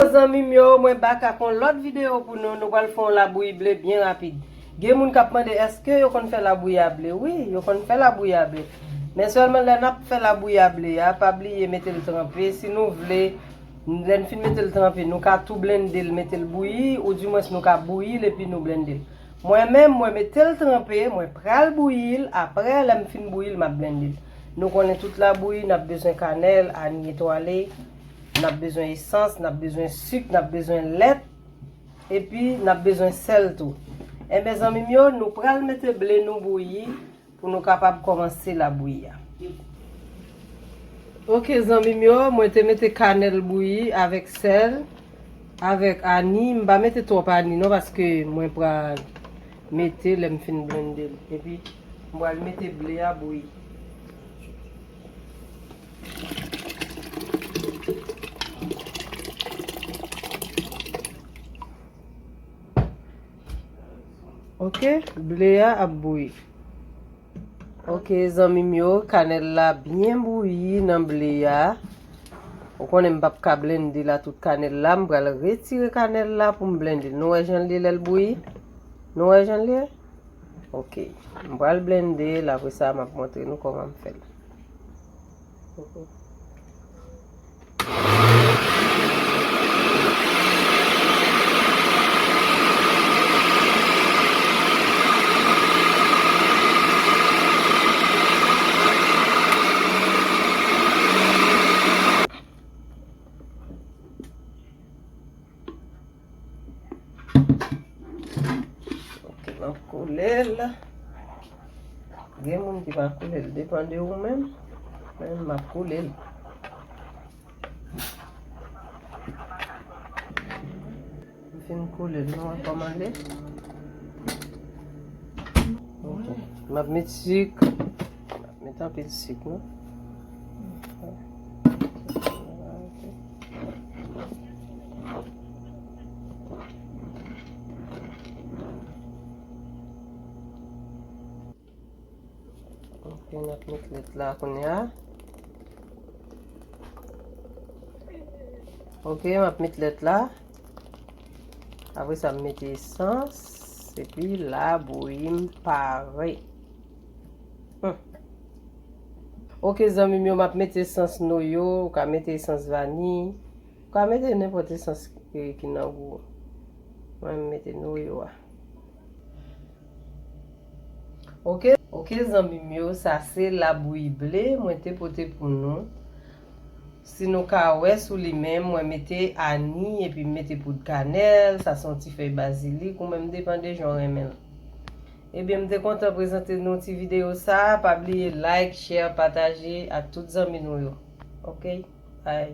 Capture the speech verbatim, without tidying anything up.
Zanmi m yo, mwen bak ak yon lòt videyo pou nou. Nou pral fè yon labouyi ble byen rapid. Gen moun k ap mande èske yo konn fè labouyi a ble. Wi, yo konn fè labouyi a ble. Men sèlman lè n ap fè labouyi a ble a, pa bliye mete l tranpe. Si nou vle, lè n fin mete l tranpe, nou ka tou blende l, mete l bouyi, oudimwens nou ka bouyi l epi nou blende l. Mwen menm, mwen mete l tranpe, mwen pral bouyi l, apre lè m fin bouyi l, m ap blende l. Nou konnen tout labouyi, n ap bezwen kanèl, ani etwale, n ap bezwen esans, n ap bezwen sik, n ap bezwen lèt, epi n ap bezwen sèl tou. Enben, zanmi m yo, nou pral mete ble nou bouyi pou nou kapab kòmanse labouyi a. Ok, zanmi m yo, mwen te mete kanèl bouyi avèk sèl, avèk ani. M pa mete twòp ani non, paske mwen pral mete lè m fin blende l. Epi, m pral mete ble a bouyi. Ok, ble a ap bouyi. Ok, zanmi m yo, kanèl la byen bouyi nan ble a. Ou konnen m p ap ka blende la tout kanèl la, m pral retire kanèl la pou m blende l. Nou wè jan l ye lè l bouyi? Nou wè jan l ye? Ok, m pral blende l, apre sa m ap montre nou kòman m fè l. Ok, m ap koule l. Gen moun ki pa koule l, depann de ou menm. Men m ap koule l. M fin koule l, nou wè kòman l ye. Ok. M ap met sik. M ap met anpil sik, non. Ok, n ap met lèt la kounye a. Ok, m ap met lèt la. Apre sa, m mete esans. Epi labouyi m pare. Hmm. Ok, zanmi m yo, m ap mete esans noyo. Ou ka mete esans vani. Ou ka mete nenpòt esans ki, ki nan gou. Mwen, m mete noyo a. Ok, ok, zanmi m yo, sa se labouyi ble mwen te pote pou nou. Si nou ka wè sou li menm, mwen mete ani epi m mete poud kanèl, sa se yon ti fèy bazilik, ou menm depann de jan w renmen l. Ebyen, m te kontan prezante nou ti videyo sa. Pa bliye like, share, pataje ak tout zanmi nou yo. Ok, bye.